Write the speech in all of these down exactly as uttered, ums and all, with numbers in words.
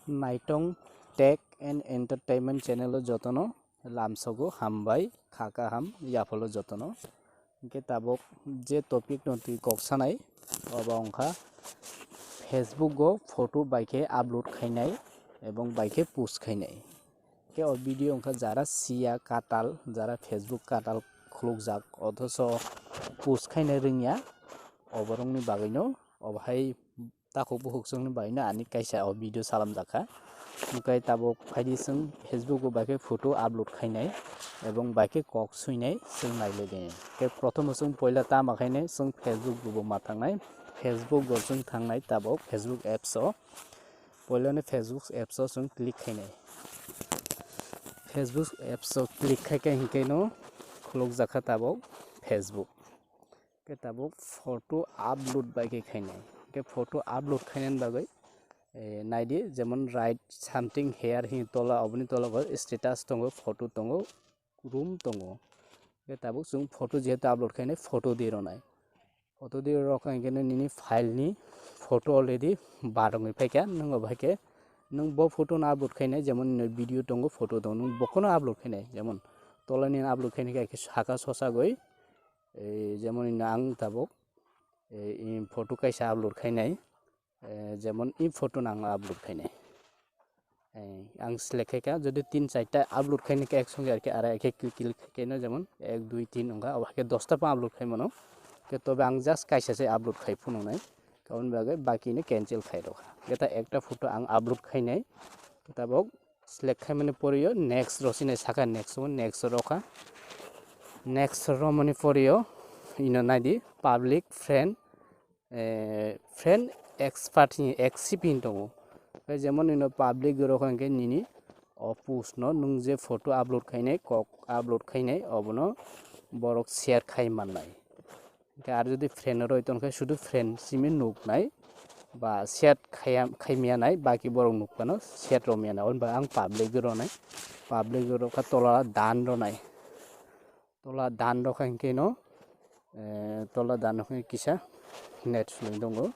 Naitong Tech and Entertainment channel o jotono lamsogo hambai, kha kaham yaphalo jotono. Hingke tabok je topic no twi kok sanai, obo wngkha Facebook o photo bai khe upload khainai ebong bai khe post khainai. Hingke o video wngkha jara siya katal, jara Facebook katal khulukjak, othoso post khaina rwngya, oborokni bagwino obo hai takhuk bukhuk chwngni bagwino ani kaisa o video salamjakha. Hingke tabok phaidi chwng Facebook o bai khe photo upload khainai ebong bai khe kok swinai chwng nailai di. Hingke prothom o chwng poila tama khainai chwng Facebook o bo ma thangnai, Facebook o chwng thangnai tabok Facebook apps o. Poilani Facebook apps o chwng click khainai. Facebook apps o click khaikhe hinkhe no khulukjakha tabok Facebook. Khe tabok photo upload bai khe khainai. Khe photo upload khainani bagwi, eh, naidi jemon write something here hini tola, oboni tola bo status tongo, photo tongo, room tongo. Khe tabok chwng photo jehetu upload khainai, photo di rwnai. Photo di rok hinkhe nini file ni photo already barongwi phaikha, nwng obo haikhe nwng bo photo no upload khainai, jemon nini video tongo, photo tongo, nwng bokhno upload khainai, jemon tolani upload khainai khe saka sosagwi, eh, jemon nini ang tabok, eh, photo kaisa upload khainai, eh, jemon i photo no ang upload khainai. Eh, ang select khaikha, jodi tin charta upload khainai khe ek songe ar khe arai khe click, click khaikhe no jemon ek, dui, tin wngkha, obo haikhe dosta pang upload khaimano. Khe tobe ang just kaisa se upload khai phunuknai, aboni bagwi baki no cancel khai rwkha. Khe ta ekta photo ang upload khainai, khe tabok select khaimani poriyo next rw sinai saka, next o next rwkha. Next rwmani poriyo ino naidi public, friend, eh, friend, expert hini, except hini tongo. Khe jemon ino public rok hinkhe nini o post no nwng je photo upload khainai, kok upload khainai, obono borok share khai mannai. Hinkhe aro jodi friend roi tongkhe sudu friend simi nuknai ba share khaiya, khaimaya nai, baki borok nukphano share romya nai. Aboni bagwi ang public rwnai, public rwkha tola done rwnai. Tola done rok hinkhe no, eh, tola done rok hinkhe kisa net swlwng tongo.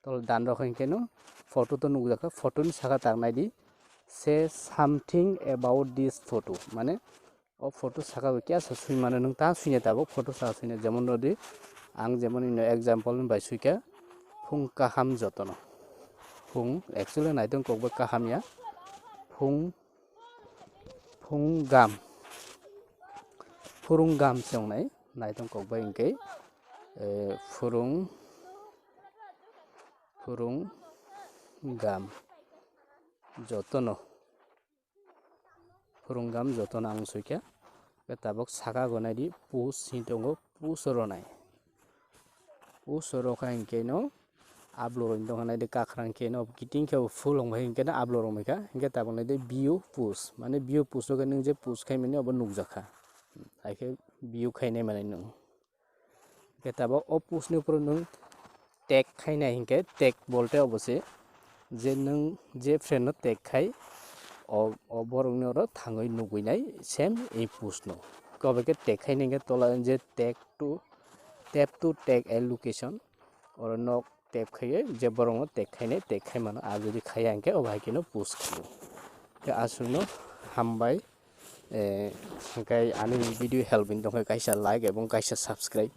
Tola done rok hinkhe no photo to nukjakha, photo ni saka tak naidi, say something about this photo, mane o photo saka bo kya sa swimano nwng ta swina tabok photo saka swina, jemon rodi ang jemon ino example ni bai swikha, phung kaham jotono. Phung actually naitong kokbo kaham ya, phung Phung gam. Phurung gam se wngnai. Naitong kok bai hinkhe, eh, phurung, phurung gam jotono. Phurung gam jotono ang swikha. Khe tabok saka gonai di post hini tongo, post ronai. Post rokha hinkhe no upload rok tongkha naidi kakrang khe no kiting khe bo full wngkha hinkhe no upload wngkha hinkhe tabuk naidi view post mane view post o khe nwng je post khaimani obo nukjakha haikhe view khainai manwi nwng hinkhe tabuk o post ni uphuru nwng tag khainai hinkhe tag bolte obo se je nwng je friend no tag khai o, o borok ni oro thangwi nugwi nai same ei post no. Kobo khe tag khainai hinkhe tola je tag to tap to tag a location oro nok tap khaiwi je borok no tag khainai tag khai mano a jodi khaiya hinkhe obo hai kheno post khaio. Khe aswk no hambai. Eh, hwnkhe ani video help wngwi tongkha kaisa like ebong kaisa subscribe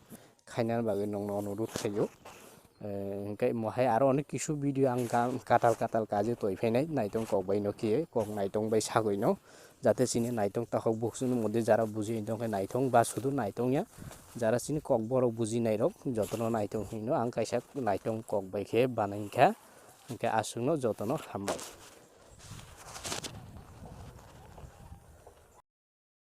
khainani bagwi nongno onurudh khaio. Eh, hwnkhe mohai aro onek kisu video ang ga-, katal katal kaje toi phainai naitong kok bai no khe kok naitong bai sagwi no jate chini naitong takhok bukhuk chini moddhe jara buji wngwi tongkha naitong ba sudu naitong ya jara chini kok borok buji nairok jotono naitong hino ang kaisa naitong kok bai khe banai kha hwnkhe aswk no jotono hambai.